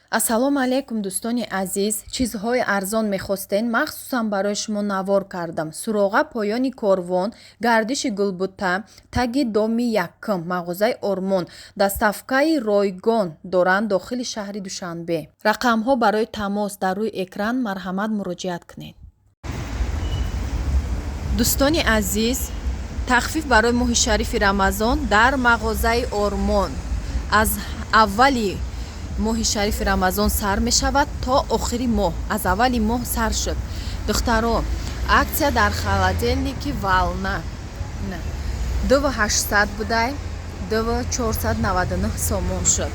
Ассалому алайкум, дӯстони азиз. Чизҳои арзон мехостен, махсусан барои шумо навор кардам. Суроға: поёни корвон, гардиши Гулбута, таги доми якум, мағозаи Ормон. Доставкаи ройгон доранд дохили шаҳри Душанбе. Рақамҳо барои тамос дар рӯи экран, марҳамат, муроҷиат кунед. Дӯстони азиз, тахфиф барои моҳи шарифи Рамазон дар мағозаи Ормон аз аввали моҳи шарифи Рамазон сар мешавад то охири моҳ. Аз аввали моҳ сар шуд. Духтаро, акция дар холодильники Волна: 2800 будай, 2499 сомон шуд.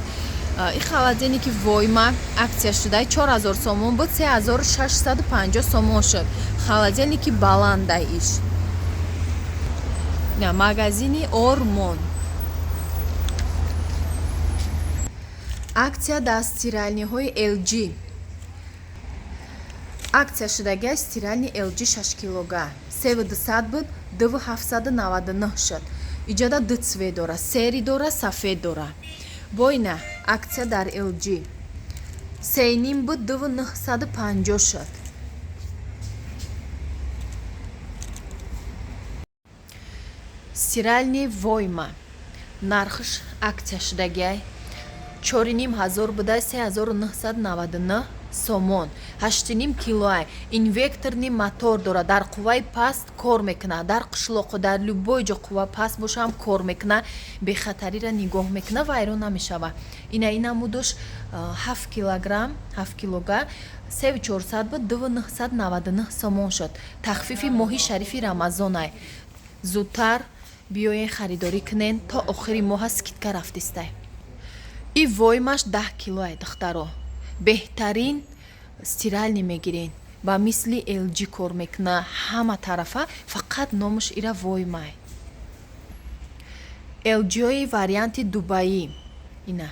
И холодильники Войма акция шудай, 4000 сомон буд, 3650 сомон шуд. Холодильники баландай иш. Магазини Ормон. Акция дар стиральныйҳои LG. Акция шудагиаш стиральный LG 6 килога 3200 буд, 2799 шуд. Иҷода ду цвет дора: серый дора, сафед дора. Боина акция дар LG сеним буд, 2950 шуд. Стиральный Войма нархш акция шудагиай, 4500 буда, 3999 сомон. 8,5 килоай, инверторный мотор дорад, дар қувваи паст кор мекунад, дар қишлоқу дар любой ҷо қувва паст бошам кор мекунад, бехатариро нигоҳ мекунад, вайрон намешавад. Ина, ин намудош 7 килограмм, 7 килога 3400 буд, 2999 сомон шуд. Тахфифи моҳи шарифи Рамазонай. Зудтар биёен, харидорӣ кунен, то охири моҳа скидка рафтистай. И Воймаш 10 килоай. Духтаро, беҳтарин стиральный мегирен, ба мисли LG кор мекуна ҳама тарафа, фақат номаш ира Воймай. LG-и варианти дубаӣ ина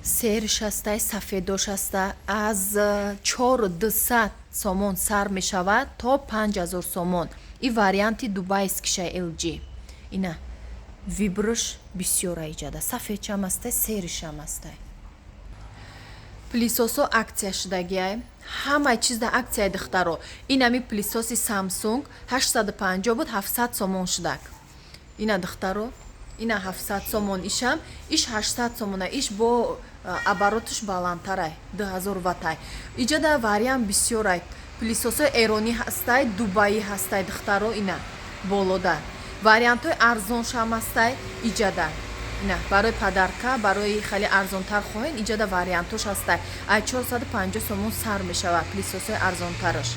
серыш ҳастай, сафедош ҳаста, аз 4200 сомон сар мешавад то 5000 сомон. И варианти дубайскиша LG. Ина, выборш бисёра иҷада, сафедшам ҳастай, серышам ҳастай. Пылесосо акция шудагиай, ҳамаи чизда акцияи. Духтаро, инами пылесоси Самсунг 850 буд, 700 сомон шудак. Ина, духтаро, ина 700 сомон. Ишам, иш 800 сомона. Иш бо оборотш баландтарай, 2000 ваттай. Иҷада вариант бисёрай, пылесосои эронӣ ҳастай, дубаӣ ҳастай. Духтаро, ина болода вариантҳои арзоншам ҳастай иҷада. Ина барои подарка, барои хеле арзонтар хоҳед, иҷада вариантош ҳастай, ай 450 сомон сар мешавад пылесосои арзонтараш.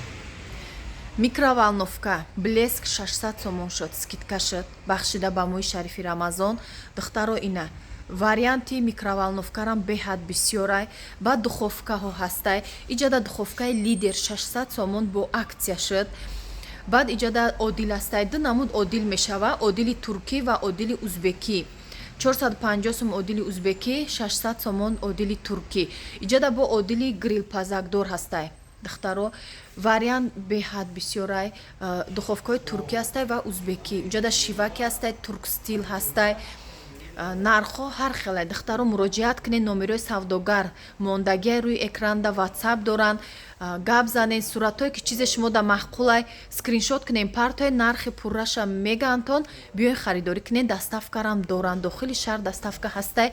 Микроволновка Блеск 600 сомон шуд, скидка шуд, бахшида ба моҳи шарифи Рамазон. Духтаро, ина варианти микроволновкарам беҳад бисёрай. Баъд духовкаҳо ҳастай иҷада. Духовкаи Лидер 600 сомон бо акция шуд. Баъд иҷода одил ҳастай, ду намуд одил мешава: одили туркӣ ва одили узбекӣ. 450 сом одили узбекӣ, 600 сомон одили туркӣ. Иҷода бо одили грилпазакдор ҳастай. Духтаро, вариант беҳад бисёрай, духовкаҳои туркӣ ҳастай ва узбекӣ. Иҷода Шиваки ҳастай, Туркстил ҳастай, нархҳо ҳар хелай. Духтаро, муроҷиат кунед, номерои савдогар мондагиай рӯи экранда, Ватсап доранд, гап занед. Суратҳое ки чизе шумо да маъқулай, скриншот кунед, партоед, нархи пурраша мегаантон. Биёед, харидорӣ кунед, доставкарам доранд, дохили шаҳр доставка ҳастай.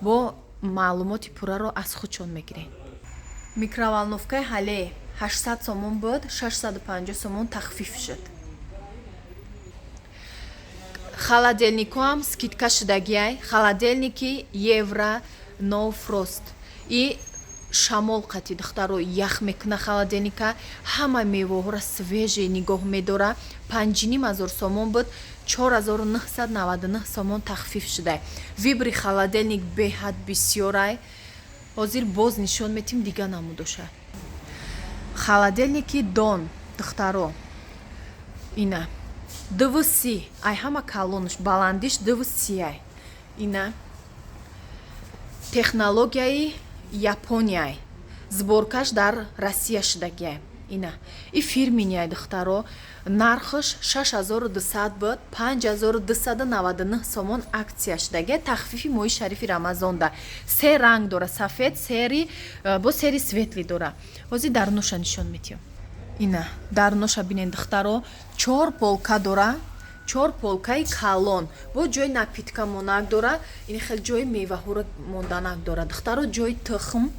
Бо маълумоти пурраро аз худшон мегиред. Микроволновкаи Ҳале 800 сомон буд, 650 сомон тахфиф шуд. Холодильникҳоам скидка шудагиай. Холодильники Евро No Frost и шамол қати, духтаро, ях мекуна холодильника, ҳама мевоҳоро свежий нигоҳ медора. 5500 сомон буд, 4999 сомон тахфиф шудай. Выбори холодильник беҳад бисёрай, ҳозир боз нишон метим дига намудоша. Холодильники Дон, духтаро, ина 2,30 ай, ҳама калонш, баландиш 2,30 ай. Ина технологияи Японияй, сборкаш дар Россия шудагиай. Ина и фирменный, духтаро. Нархаш 6200 буд, 5299 сомон акция шудаги, тахфифи моҳи шарифи Рамазонда. Се ранг дора: сафед, серый, бо серый светлый дора. Ҳозир даруноша нишон метиҳам. Ина даруноша бинен, духтаро. Чор полка дора, чор полкаи калон, бо ҷои напитка монак дора, ин хел ҷои меваҳоро монданак дора, духтаро, ҷои тухм.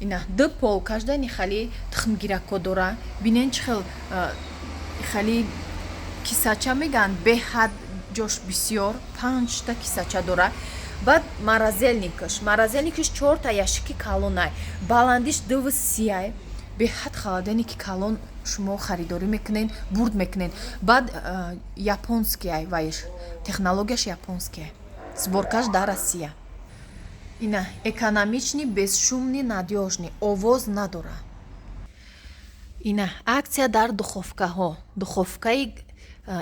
Ина ду полкашда ини хали тухмгирако дора. Бинен, чӣ хел хали кисача мегӯянд, беҳад ҷош бисёр, панҷта кисача дора. Баъд морозильникаш чорта ящики калонай, баландиш дуву сияй. Беҳад холодильники калон шумо харидорӣ мекунед, бурд мекунед. Баъд японский, вайш технологияш японский, сборкаш дар Россия. Ина экономичный, бесшумный, надёжный, овоз надора. Ина акция дар духовкаҳо. Духовкаи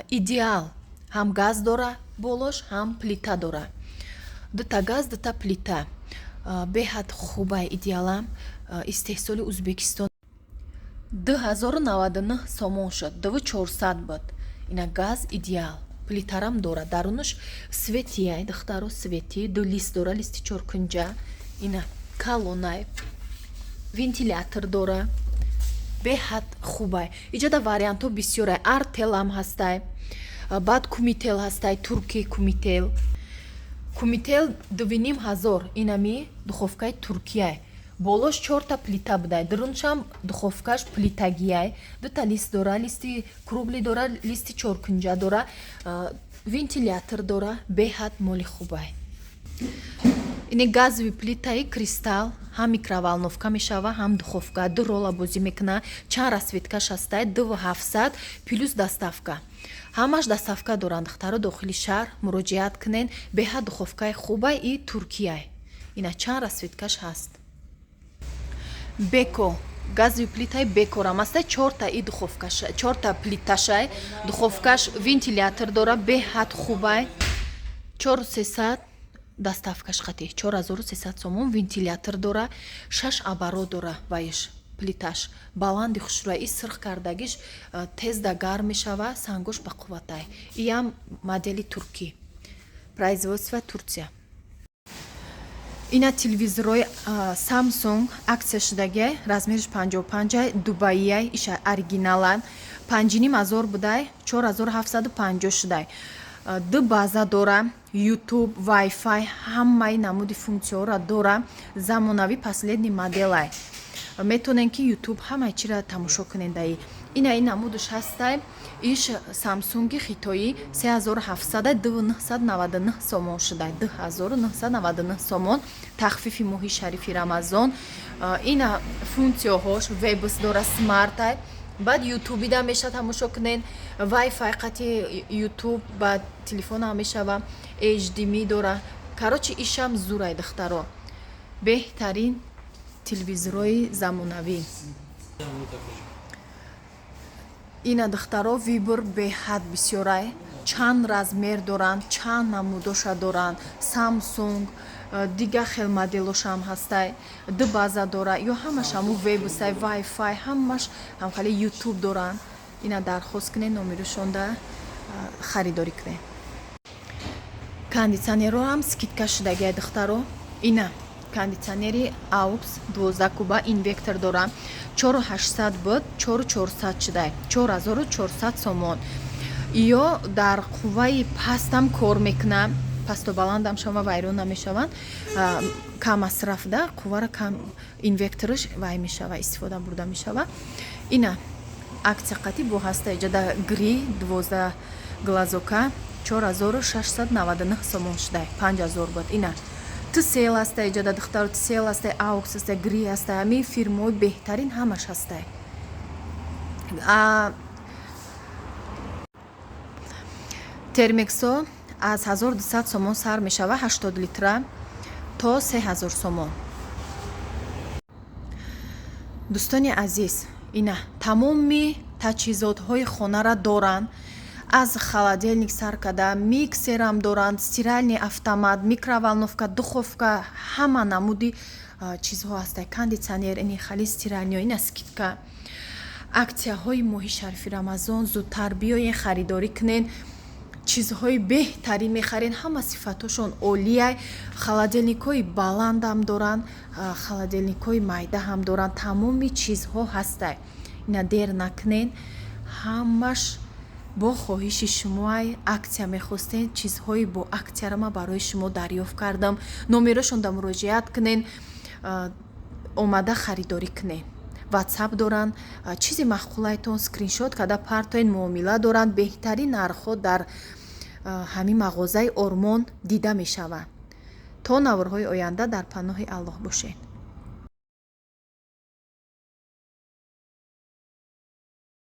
Идеал ҳам газ дора болош, ҳам плита дора, дута газ, дута плита. Беҳад хубай Идеалам, истеҳсоли Узбекистон. 2099 сомон шуд, 2400 буд. Ина газ Идеал, плитарам дора. Дарунаш светлый, духтаро, светлый. Ду лист дора, листи чоркунҷа. Ина калонай, вентилятор дора, беҳад хубай. Иҷода вариантҳо бисёрай. Артелам ҳастай, баъд Кумител ҳастай, турки Кумител. Кумител 2500. Инами духовкаи туркияй, болош чорта плита будай, дуруншам духовкаш плитагияй, дута лист дора, листи круглый дора, листи чоркунҷа дора, вентилятор дора. Беҳад моли хубай. Ини газовый плитаи Кристалл ҳам микроволновка мешава, ҳам духовка, ду рола бозӣ мекуна. Чанд расцветкаш ҳастай. 2700 плюс доставка, ҳамаш доставка доранд, духтаро. Дохили шаҳр муроҷиат кунен. Беҳад духовкаи хубай и туркияй. Ина чанд расцветкаш ҳаст. Беко, газовый плитаи Бекорам ҳастай, чорта и духовкаш, чорта плиташай, духовкаш вентилятор дора, беҳад хубай. 4300, доставкаш қати 4300 сомон. Вентилятор дора, шаш оборот дора. Ваиш плиташ баланди хушрӯя, и сирх кардагиш тезда гарм мешава, сангош бақувватай. Иам модели туркӣ, производство Турция. Ина телевизорҳои Самсунг акция шудагиай, размериш 55-ай, дубаияй, иша оригиналан. 5500 будай, 4750 шудай. Ду база дора, Ютуб, вайфай, ҳамаи намуди функсияҳоро дора. Замонавӣ, последний моделай. Метавонем ки Ютуб, ҳамаи чиро тамошо кунем даи. Ина ин намудаш ҳастай. Иш Самсунги хитоӣ 3700, 2999 сомон шудай, 2999 сомон, тахфифи моҳи шарифи Рамазон. Ина функсияҳош вебс дора, смартай. Баъд ютубида меша тамошо кунен, вайфай қати Ютуб ба телефонам мешава, HDMI дора. Короче, ишам зурай, духтаро, беҳтарин телевизорҳои замонавӣ. Ина, духтаро, выбор беҳад бисёрай. Чанд размер доранд, чанд намудоша доранд. Самсунг дигар хел моделошам ҳастай, ду база дора, ё ҳамаш ҳаму вебсай, вайфай, ҳамаш ҳамхали Ютуб доранд. Ина дархост кунед, номерошонда харидорӣ кунед. Кондитсионерҳоам скидка шудагиай, духтаро. Ина кондитсионери Аукс 12 куба, инвертор дора, 4800 буд, 4400 шудай, 4400 сомон. Ё дар қувваи пастам кор мекунад, пасту баландам шава, вайрон намешаванд. Кам масраф да, қуввара кам, инвертораш вай мешава, истифода бурда мешава. Ина акция қатӣ бо ҳаста иҷада. Гри 12 глазока 4699 сомон шудай, 5000 буд. Ина Тсел ҳаста иҷада, духтаро, Тсел ҳастай, Аукс ҳастай, Гри ҳастай, ҳамин фирмаҳои беҳтарин ҳамаш ҳастай. Термексо аз 1200 сомон сар мешава, 80 литра, то 3000 сомон. Дӯстони азиз, ина тамоми таҷҳизотҳои хонара доранд, аз холодильник сар карда, миксерам доранд, стиральный автомат, микроволновка, духовка, ҳама намуди чизҳо ҳастай, кондитсионер, ини хали стиральный. Ина скидка. Акцияҳои моҳи шарифи Рамазон, зудтар биёен, харидорӣ кунен, чизҳои беҳтарин мехарен, ҳама сифатҳошон олияй. Холодильникҳои баландам доранд, холодильникҳои майда ҳам доранд, тамоми чизҳо ҳастай. Ина, дер накунен, ҳамаш бо хоҳиши шумоай. Акция мехостен, чизҳои бо акцияро ман барои шумо дарёфт кардам. Номерошонда муроҷиат кунен, омада харидорӣ кунен. Ватсап доранд, чизи маъқулайтон скриншот карда партоен, муомила доранд. Беҳтарин нархҳо дар ҳамин мағозаи Ормон дида мешаванд. То наворҳои оянда дар паноҳи Аллоҳ бошед.